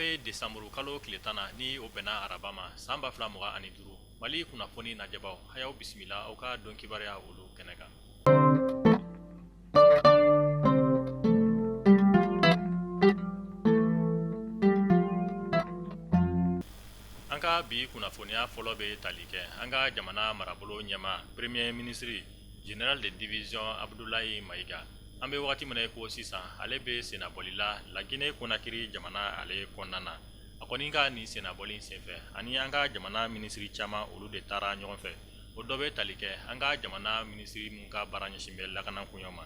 bɛ desanburu kalo tile 10 na, ni o bɛnna araba ma, san 2025. Mali kunnafoni lajɛbaw, a y'aw bisimila aw ka don kibaruya olu kɛnɛ kan. An ka bi kunnafoniya fɔlɔ bɛ tali kɛ an ka jamana marabolo ɲɛmaa, premier ministre général de division Abdoulaye Maïga. An bɛ wagati min na i ko sisan, ale bɛ sennabɔli la Laginɛ Konakiri jamana ale kɔnɔna na. A kɔni ka nin sennabɔli in senfɛ, ani an ka jamana minisiri caman olu de taara ɲɔgɔn fɛ. O dɔ bɛ tali kɛ an ka jamana minisiri min ka baara ɲɛsin bɛ lakana koɲɛw ma,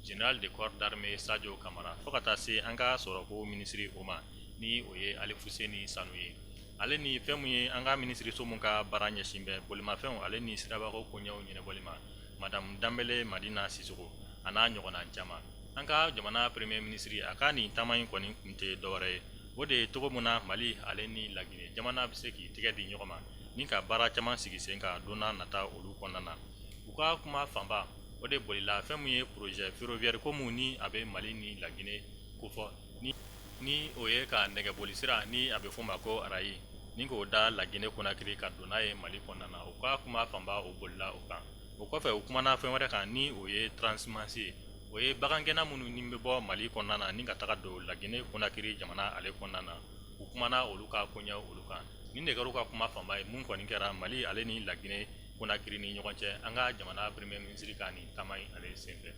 général de corps d'armée Sadio Camara, fo ka taa se an ka sɔrɔko minisiri o ma, ni o ye Alifuseni Sanu ye. Ale ni fɛn min ye an ka minisiriso min ka baara ɲɛsin bɛ bolimafɛnw ale ni sirabako koɲɛw ɲɛnabɔli ma, madame Danbele Madina Sisoko, a n'a ɲɔgɔnna caman. An ka jamana premier ministre, a ka nin taama in kɔni kun tɛ dɔwɛrɛ ye, o de ye cogo min na Mali ale ni Laginɛ jamana bɛ se k'i tɛgɛ di ɲɔgɔn ma ni ka baara caman sigi sen kan don nata olu kɔnɔna na. U ka kuma fanba, o de bolila fɛn min ye projet ferroviaire ko min ni a bɛ Mali ni Laginɛ kofɔ, ni o ye ka nɛgɛboli sira ni a bɛ f'o ma ko rail, ni k'o da Laginɛ Konakiri ka don n'a ye Mali kɔnɔna na. U ka kuma fanba, o bolila o kan. O kɔfɛ, u kumana fɛn wɛrɛ kan, ni o ye transhumance ye. O ye bagangɛnna minnu ni bɛ bɔ Mali kɔnɔna na ni ka taga don Laginɛ Konakiri jamana ale kɔnɔna na. U kumana olu ka koɲɛ olu kan. Nin de kɛra u ka kuma fanba ye mun kɔni kɛra Mali ale ni Laginɛ Konakiri ni ɲɔgɔn cɛ, an ka jamana premier ministre ka nin taama in ale senfɛ.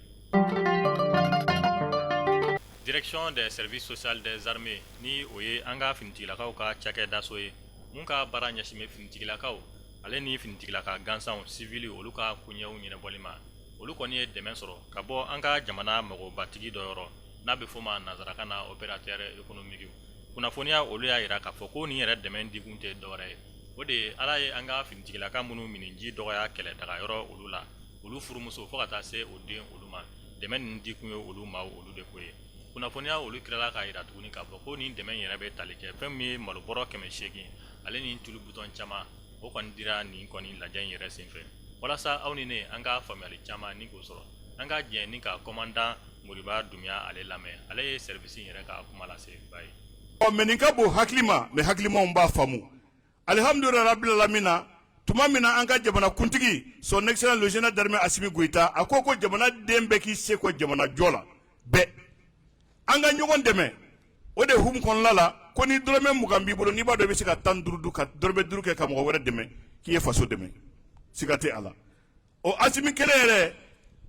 Direction des services sociaux des armées, ni o ye an ka finitigilakaw ka cakɛdaso ye mun ka baara ɲɛsin bɛ finitigilakaw ale ni finitigilaka gansanw, civil, olu ka koɲɛw ɲɛnabɔli ma, olu kɔni ye dɛmɛ sɔrɔ ka bɔ an ka jamana magobatigi dɔ yɔrɔ n'a bɛ f'o ma nansarakan na opérateur économique. Kunnafoniya olu y'a jira k'a fɔ ko nin yɛrɛ dɛmɛ dikun tɛ dɔwɛrɛ ye, o de ye Ala ye an ka finitigilaka minnu minniji dɔgɔya kɛlɛdaga yɔrɔ olu la, olu furumuso fo ka taa se o den olu ma, dɛmɛ ninnu dikun ye olu maaw olu de ko ye. Kunnafoniya olu tilala k'a jira tuguni k'a fɔ ko nin dɛmɛ yɛrɛ bɛ tali kɛ fɛn min ye malobɔrɔ 800 ale ni tulu butɔn caman. O kɔni dira nin kɔni lajɛ in yɛrɛ senfɛ. Walasa aw ni ne an ka faamuyali caman ni k'o sɔrɔ, an ka jɛ ni ka commandant Moriba Dunbiya ale lamɛn. Ale ye service in yɛrɛ ka kuma lasebaa ye. Ɔ mais nin ka bon hakili ma, mais hakilimaw b'a faamu. Alihamudulila rabbil alamina, tuma min na an ka jamana kuntigi, son excellence le général d'armée Assimi Goïta, a ko ko jamana den bɛɛ k'i se ko jamana jɔ la, bɛɛ an ka ɲɔgɔn dɛmɛ. O de hukumu kɔnɔna la, ko ni dɔrɔmɛ 20 b'i bolo, n'i b'a dɔn i bɛ se ka 15 dun ka dɔrɔmɛ 5 kɛ ka mɔgɔ wɛrɛ dɛmɛ, k'i ye faso dɛmɛ, siga tɛ a la. O Asimi kelen yɛrɛ,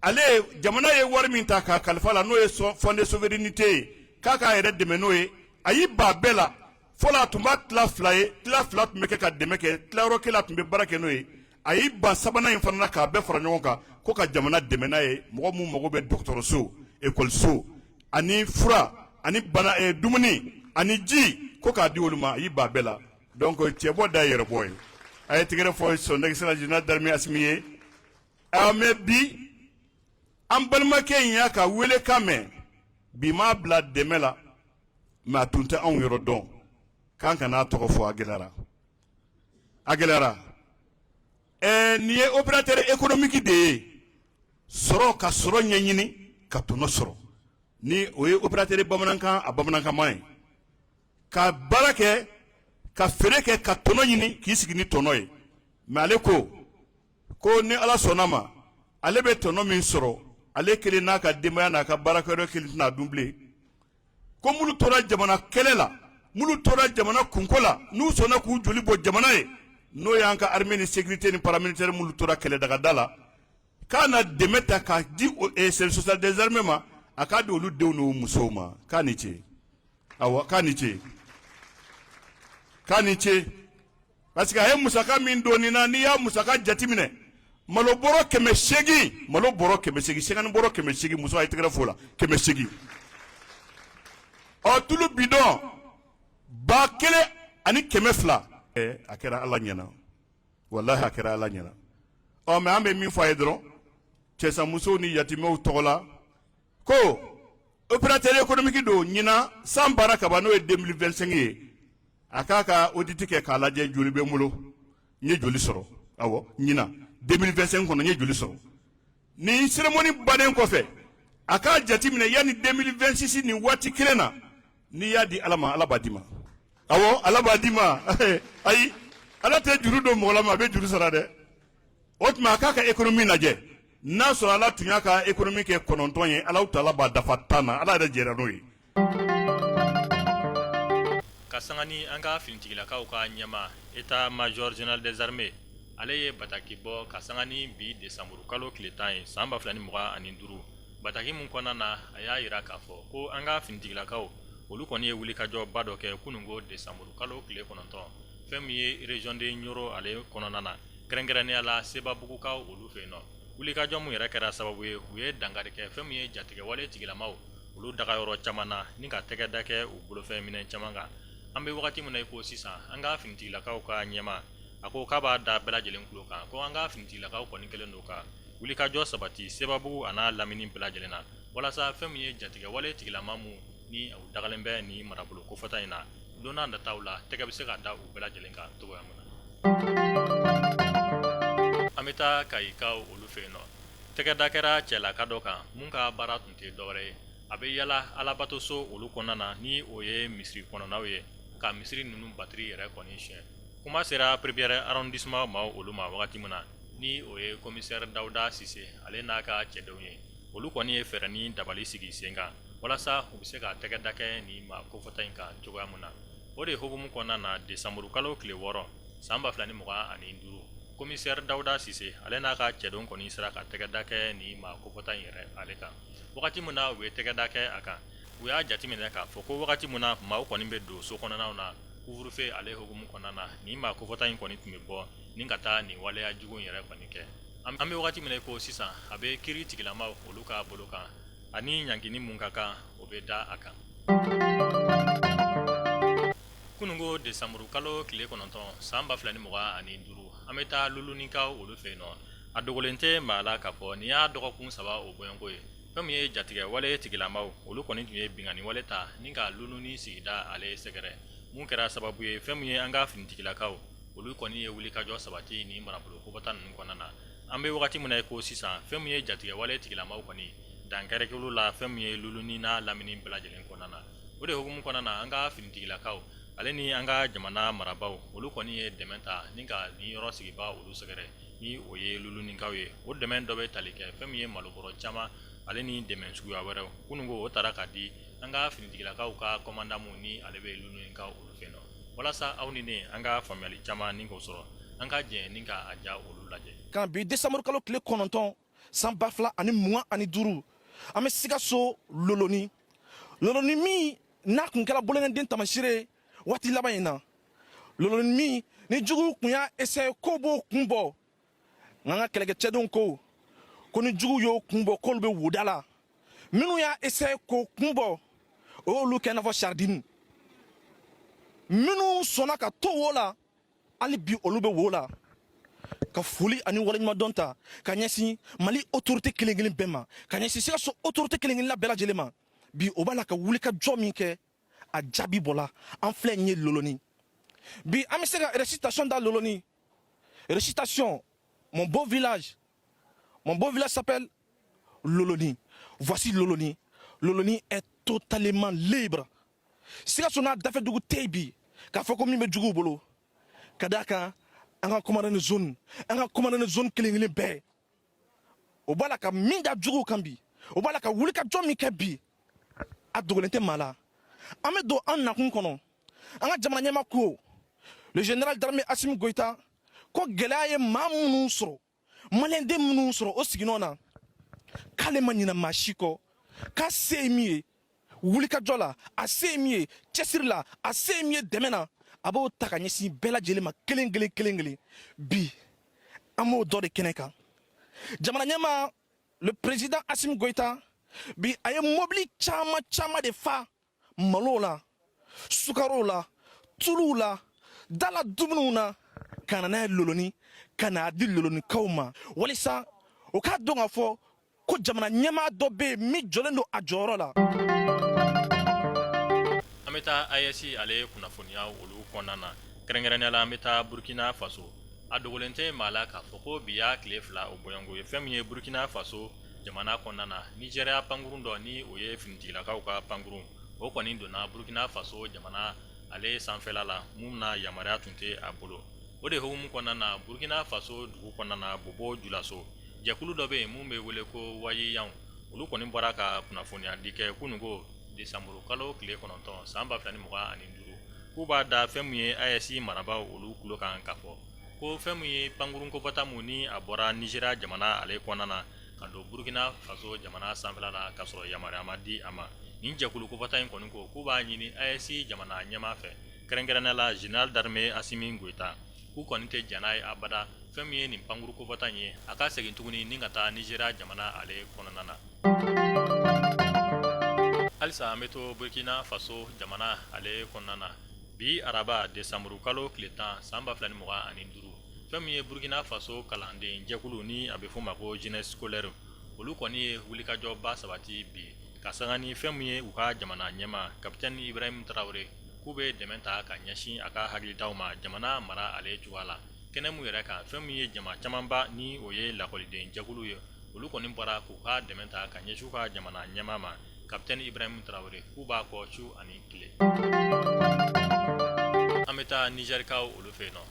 ale jamana ye wari min ta k'a kalifa la, n'o ye fonds de souveraineté ye, k'a k'a yɛrɛ dɛmɛ n'o ye, a y'i ban bɛɛ la. Fɔlɔ, a tun b'a tila fila ye, tila fila tun bɛ kɛ ka dɛmɛ kɛ, tilayɔrɔ kelen a tun bɛ baara kɛ n'o ye. A y'i ban sabanan in fana k'a bɛɛ fara ɲɔgɔn kan ko ka jamana dɛmɛ n'a ye, mɔgɔ minnu mago bɛ dɔgɔtɔrɔso, ekɔliso ani fura ani bana, dumuni ani ji, ko k'a di olu ma. A y'i ban bɛɛ la. Donc cɛbɔ da ye yɛrɛbɔ ye. A ye tɛgɛrɛ fɔ son excellence général d'armée Asimi ye. Mais bi, an balimakɛ in y'a ka welekan mɛn bi, m'a bila dɛmɛ la, mais a tun tɛ anw yɔrɔ dɔn k'an kana tɔgɔ fɔ. A gɛlɛyara, a gɛlɛyara. Nin ye opérateur économique de ye, sɔrɔ ka sɔrɔ ɲɛɲini ka tɔnɔ sɔrɔ, ni o ye opérateur bamanankan, a bamanankanma ye, ka baara kɛ, ka feere kɛ, ka tɔnɔ ɲini k'i sigi ni tɔnɔ ye. Mais ale ko ko ni Ala sɔnna ma, ale bɛ tɔnɔ min sɔrɔ, ale kelen n'a ka denbaya n'a ka baarakɛyɔrɔ kelen tɛna dun bilen, ko minnu tora jamana kɛlɛ la, minnu tora jamana kunko la, n'u sɔnna k'u joli bɔ jamana ye, n'o y'an ka armée ni sécurité ni paramilitaire minnu tora kɛlɛdagada la, k'a na dɛmɛ ta k'a di service social des armées ma, a k'a di olu denw n'u musow ma. K'a ni ce, awɔ, k'a ni ce, k'a ni ce, parce que a ye musaka min don nin na, n'i y'a musaka jateminɛ, malo bɔrɔ 800, malo bɔrɔ 800, sɛgɛni bɔrɔ 800, muso, a ye tɛgɛrɛ fo la, 800. Ɔ tulu bidɔn 1200. A kɛra Ala ɲɛna, walahi, a kɛra Ala ɲɛna. Ɔ mais an bɛ min fɔ a ye dɔrɔn, cɛsamusow ni yatimɛw tɔgɔ la, ko opérateur économique don. Ɲinan san baara kaban, n'o ye 2025 ye, a k'a ka audit kɛ k'a lajɛ joli bɛ n bolo, n ye joli sɔrɔ. Awɔ, ɲinan 2025 kɔnɔ, n ye joli sɔrɔ. Nin cérémonie bannen kɔfɛ, a k'a jateminɛ yanni 2026 nin waati kelen na, n'i y'a di Ala ma, Ala b'a d'i ma. Awɔ, Ala b'a d'i ma. Ayi, Ala tɛ juru don mɔgɔ la, ma a bɛ juru sara dɛ. O tuma a k'a ka économie lajɛ. N'a sɔrɔ Ala tun y'a ka économie kɛ 9 ye, Alahu taala b'a dafa 10 na. Ala yɛrɛ jɛra n'o ye. Ka sanga ni an ka finitigilakaw ka ɲɛmaa, état major général des armées, ale ye bataki bɔ ka sanga ni bi desanburu kalo tile 10 ye san 2025. Bataki min kɔnɔna na, a y'a jira k'a fɔ ko an ka finitigilakaw, olu kɔni ye wulikajɔba dɔ kɛ kununko desanburu kalo tile 9, fɛn min ye région de Nioro ale kɔnɔna na, kɛrɛnkɛrɛnnenya la Sebabugukaw olu fɛ yen nɔ. Wulikajɔ min yɛrɛ kɛra sababu ye, u ye dankari kɛ fɛn min ye jatigɛwale tigilamaw olu dagayɔrɔ caman na, ni ka tɛgɛ da kɛ u bolofɛn minɛn caman kan. An bɛ wagati min na i ko sisan, an ka finitigilakaw ka ɲɛmaa, a ko k'a b'a da bɛɛ lajɛlen tulo kan ko an ka finitigilakaw kɔni kɛlen don ka wulikajɔ sabati Sebabugu a n'a lamini bɛɛ lajɛlen na, walasa fɛn min ye jatigɛwale tigilama min ni u dagalen bɛ nin marabolo kofɔta in na, don n'a nataw la tɛgɛ bɛ se ka da u bɛɛ lajɛlen kan cogoya min na. An bɛ taa Kayikaw olu fɛ yen nɔ. Tɛgɛ da kɛra cɛlaka dɔ kan mun ka baara tun tɛ dɔwɛrɛ ye, a bɛ yala alabatoso olu kɔnɔna na, ni o ye misiri kɔnɔnaw ye, ka misiri ninnu batiri yɛrɛ kɔni suɲɛ. Kuma sera premier arrondissement maaw olu ma wagati min na, ni o ye commissaire Dawuda Sise ale n'a ka cɛdenw ye, olu kɔni ye fɛɛrɛ ni dabali sigi sen kan walasa u bɛ se ka tɛgɛ da kɛ nin maa kofɔta in kan cogoya min na. O de hukumu kɔnɔna na, desanburu kalo tile 6 san 2025, commissaire Dawuda Sise ale n'a ka cɛdenw kɔni sera ka tɛgɛ da kɛ nin maa kofɔta in yɛrɛ ale kan. Wagati min na u ye tɛgɛ da kɛ a kan, u y'a jateminɛ k'a fɔ ko wagati min na maaw kɔni bɛ don so kɔnɔnaw na couvre-feu ale hukumu kɔnɔna na, nin maa kofɔta in kɔni tun bɛ bɔ ni ka taa nin waleya jugu in yɛrɛ kɔni kɛ. An bɛ wagati min na i ko sisan, a bɛ kiiri tigilamaw olu ka bolo kan, ani ɲangini mun ka kan, o bɛ da a kan. Kununko desanburu kalo tile 9 san 2025, an bɛ taa Lulunikaw olu fɛ yen nɔ. A dogolen tɛ maa la k'a fɔ nin y'a dɔgɔkun 3 o bɔɲɔgɔnko ye. Fɛn min ye jatigɛ wale tigilamaw, olu kɔni tun ye binkanni wale ta ni ka Luluni sigida ale sɛgɛrɛ, mun kɛra sababu ye fɛn min ye an ka finitigilakaw olu kɔni ye wulikajɔ sabati nin marabolo kofɔta ninnu kɔnɔna na. An bɛ wagati min na i ko sisan, fɛn min ye jatigɛ wale tigilamaw kɔni dankari kɛla olu la fɛn min ye Luluni n'a lamini bɛɛ lajɛlen kɔnɔna na. O de hukumu kɔnɔna na, an ka finitigilakaw ale ni an ka jamana marabaaw olu kɔni ye dɛmɛ ta ni ka nin yɔrɔ sigibaa olu sɛgɛrɛ, ni o ye Lulunikaw ye. O dɛmɛ dɔ bɛ tali kɛ fɛn min ye malobɔrɔ caman ale ni dɛmɛ suguya wɛrɛw. Kununko o taara ka di an ka finitigilakaw ka commandant mun ni ale bɛ Lulunikaw olu fɛ nɔ, walasa aw ni ne an ka faamuyali caman ni k'o sɔrɔ, an ka jɛ ni ka a ja olu lajɛ. Kan bi desanburu kalo tile 9 san 2025, an bɛ Sikaso Loloni. Loloni min n'a kun kɛra bolonkɔniden taamasiyɛn ye waati laban in na, Loloni min ni juguw kun y'a essayer k'o b'o kun bɔ, nka an ka kɛlɛkɛcɛdenw ko ko ni juguw y'o kun bɔ, k'olu bɛ woda la. Minnu y'a essayer k'o kun bɔ, o y'olu kɛ i n'a fɔ sardine. Minnu sɔnna ka to wo la, hali bi olu bɛ wo la. Ka foli ani waleɲumandɔn ta ka ɲɛsin Mali autorité kelen kelen bɛɛ ma, ka ɲɛsin Sikaso autorité kelen kelenna bɛɛ lajɛlen ma. Bi o b'a la ka wulikajɔ min kɛ, a jaabi bɔla. An filɛ nin ye Loloni. Bi an bɛ se ka récitation da Loloni, récitation: mon beau village, mon beau village s'appelle Loloni, voici Loloni, Loloni est totalement libre. Sikaso n'a dafɛ dugu tɛ yen bi k'a fɔ ko min bɛ juguw bolo, ka d'a kan an ka commandant de zone, an ka commandant de zone kelen kelen bɛɛ, o b'a la ka min da juguw kan bi, o b'a la ka wulikajɔ min kɛ bi, a dogolen tɛ maa la. An bɛ don an nakun kɔnɔ. An ka jamana ɲɛmaa ko, le général d'armée Assimi Goïta, ko gɛlɛya ye maa minnu sɔrɔ, maliyɛnden minnu sɔrɔ o siginɔ na, k'ale ma ɲinɛ maa si kɔ, k'a se ye min ye wulikajɔ la, a se ye min ye cɛsiri la, a se ye min ye dɛmɛ na, a b'o ta ka ɲɛsin bɛɛ lajɛlen ma kelen kelen kelen kelen. Bi an b'o dɔ de kɛnɛ kan. Jamana ɲɛmaa, le président Assimi Goïta, bi a ye mobili caman caman de fa malow la, sukarow la, tuluw la, dala dumuniw na, ka na n'a ye Loloni, ka n'a di Lolonikaw ma, walisa o k'a dɔn k'a fɔ ko jamana ɲɛmaa dɔ bɛ yen min jɔlen don a jɔyɔrɔ la. An bɛ taa AES ale kunnafoniya olu kɔnɔna na, kɛrɛnkɛrɛnnenya la an bɛ taa Burkina Faso. A dogolen tɛ maa la k'a fɔ ko bi y'a tile 2 o bɔɲɔgɔnko ye fɛn min ye Burkina Faso jamana kɔnɔna na, Nizeriya pankurun dɔ, ni o ye finitigilakaw ka pankurun, o kɔni donna Burkina Faso jamana ale sanfɛla la mun na yamaruya tun tɛ a bolo. O de hukumu kɔnɔna na, Burkina Faso dugu kɔnɔna na, Bobo Julaso, jɛkulu dɔ bɛ yen mun bɛ wele ko Wayiyanw, olu kɔni bɔra ka kunnafoniya di kɛ kununko desanburu kalo tile 9 san 2025, k'u b'a da fɛn min ye AES marabaaw olu tulo kan k'a fɔ ko fɛn min ye pankurun kofɔta mun ni a bɔra Nizeriya jamana ale kɔnɔna na ka don Burkina Faso jamana sanfɛla la k'a sɔrɔ yamaruya ma di a ma. Nin jɛkulu kofɔta in kɔni ko k'u b'a ɲini AES jamana ɲɛmaa fɛ, kɛrɛnkɛrɛnnenya la général d'armée Asimi Goyita, k'u kɔni tɛ jɛn n'a ye abada fɛn min ye nin pankuru kofɔta in ye, a ka segin tuguni ni ka taa Nizeriya jamana ale kɔnɔna na. Halisa an bɛ to Burkina Faso jamana ale kɔnɔna na. Bi araba desanburu kalo tile 10 san 2025, fɛn min ye Burkina Faso kalanden jɛkulu ni a bɛ f'o ma ko jeunesse scolaire, olu kɔni ye wulikajɔba sabati bi ka sanga ni fɛn min ye u ka jamana ɲɛmaa capitaine Ibrahim Traoré, k'u bɛ dɛmɛ ta ka ɲɛsin a ka hakilitaw ma jamana mara ale cogoya la. Kɛnɛ mun yɛrɛ kan, fɛn min ye jama camanba ni o ye lakɔliden jɛkulu ye, olu kɔni bɔra k'u ka dɛmɛ ta ka ɲɛsin u ka jamana ɲɛmaa ma capitaine Ibrahim Traoré, k'u b'a kɔ su ani tile. An bɛ taa Nizɛrikaw olu fɛ yen nɔ.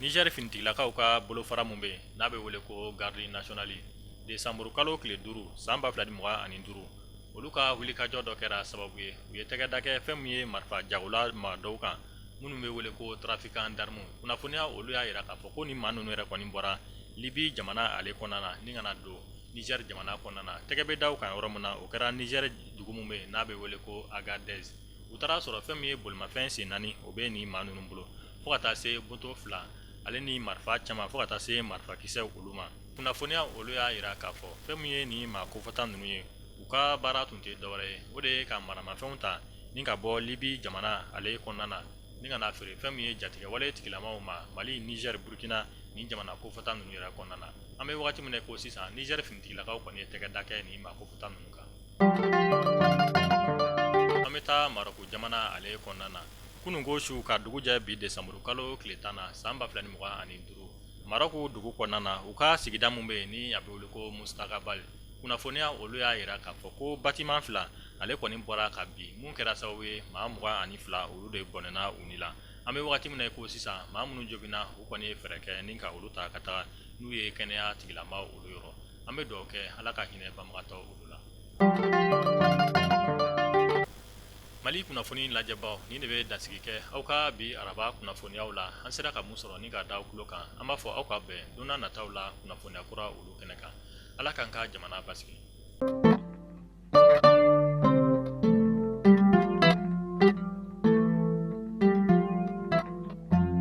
Nizɛri finitigilakaw ka bolofara mun bɛ yen n'a bɛ wele ko garde nationale, desanburu kalo tile 5 san 2025, olu ka wulikajɔ dɔ kɛra sababu ye u ye tɛgɛ da kɛ fɛn min ye marifa jagola maa dɔw kan minnu bɛ wele ko trafiquant d'armes. Kunnafoniya olu y'a jira k'a fɔ ko ni maa ninnu yɛrɛ kɔni bɔra Libi jamana ale kɔnɔna na ni ka na don Niger jamana kɔnɔna na. Tɛgɛ bɛ da u kan yɔrɔ min na, o kɛra Niger dugu min bɛ yen n'a bɛ wele ko Agadez. U taara sɔrɔ fɛn min ye bolimafɛn sen naani, o bɛ nin maa ninnu bolo, fo ka taa se moto fila ale ni marifa caman, fo ka taa se marifakisɛw olu ma. Kunnafoniya olu y'a jira k'a fɔ fɛn min ye nin maa kofɔta ninnu ye, u ka baara tun tɛ dɔwɛrɛ ye, o de ye ka maramafɛnw ta ni ka bɔ Libi jamana ale kɔnɔna na ni ka na feere fɛn min ye jatigɛwale tigilamaw ma Mali, Niger, Burkina nin jamana kofɔta ninnu yɛrɛ kɔnɔna na. An bɛ wagati min na ko sisan, Niger finitigilakaw kɔni ye tɛgɛ da kɛ nin maa kofɔta ninnu kan. An bɛ taa Marɔku jamana ale kɔnɔna na. Kununko su ka dugu jɛ bi desanburu kalo tile 10 na san 2025, Marɔku dugu kɔnɔna na, u ka sigida min bɛ yen ni a bɛ wele ko Mustakabali, kunnafoniya olu y'a jira k'a fɔ ko bâtiment fila ale kɔni bɔra ka bin, mun kɛra sababu ye maa 22 olu de bɔnɛna u ni la. An bɛ wagati min na ko sisan, maa minnu joginna, u kɔni ye fɛɛrɛ kɛ ni ka olu ta ka taga n'u ye kɛnɛya tigilamaw olu yɔrɔ. An bɛ dugawu kɛ Ala ka hinɛ banbagatɔ olu la. Mali kunnafoni lajɛbaw, nin de bɛ dansigi kɛ aw ka bi araba kunnafoniyaw la. An sera ka mun sɔrɔ ni ka da aw tulo kan, an b'a fɔ aw ka bɛn don nataw la kunnafoniya kura olu kɛnɛ kan. Ala k'an ka jamana basigi.